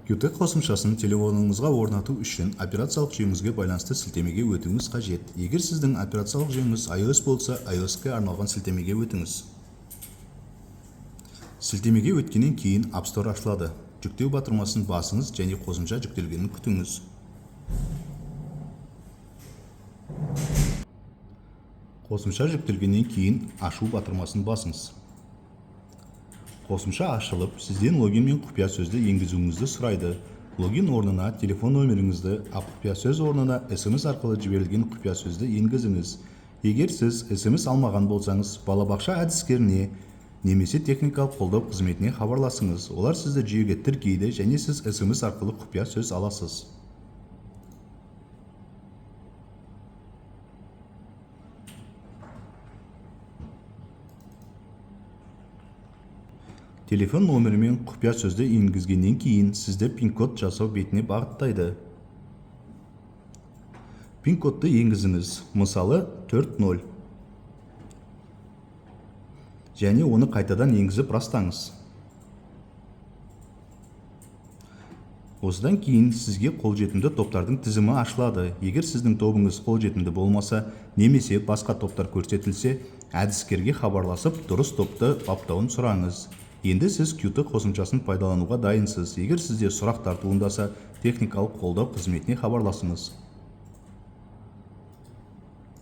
Qt қосымшасын телефоныңызға орнату үшін операциялық жүйеңізге байланысты сілтемеге өтуіңіз қажет. Егер сіздің операциялық жүйеңіз iOS болса, iOS-ке арналған сілтемеге өтіңіз. Сілтемеге өткеннен кейін App Store ашылады. Жүктеу батырмасын басыңыз және қосымша жүктелгенін күтіңіз. Қосымша жүктелгеннен кейін ашу батырмасын басыңыз. Қосымша ашылып, сізден логин мен құпия сөзді енгізуіңізді сұрайды. Логин орнына телефон нөміріңізді, ал құпия сөз орнына SMS арқылы жіберілген құпия сөзді енгізіңіз. Егер сіз SMS алмаған болсаңыз, балабақша әдіскеріне немесе техникалық қолдау қызметіне хабарласыңыз. Олар сізді жүйеге тіркейді және сіз SMS арқылы құпия сөз аласыз. Телефон нөмірі мен құпия сөзді енгізгеннен кейін сізді пин-код жасау бетіне бағыттайды. Пин-кодты енгізіңіз, мысалы 4.0. Және оны қайтадан енгізіп растаңыз. Осыдан кейін сізге қолжетімді топтардың тізімі ашылады. Егер сіздің тобыңыз қолжетімді болмаса, немесе басқа топтар көрсетілсе, әдіскерге хабарласып, дұрыс топты баптауын сұраңыз. Енді сіз Qt қосымшасын пайдалануға дайынсыз. Егер сізде сұрақтар туындаса, техникалық қолдау қызметіне хабарласыңыз.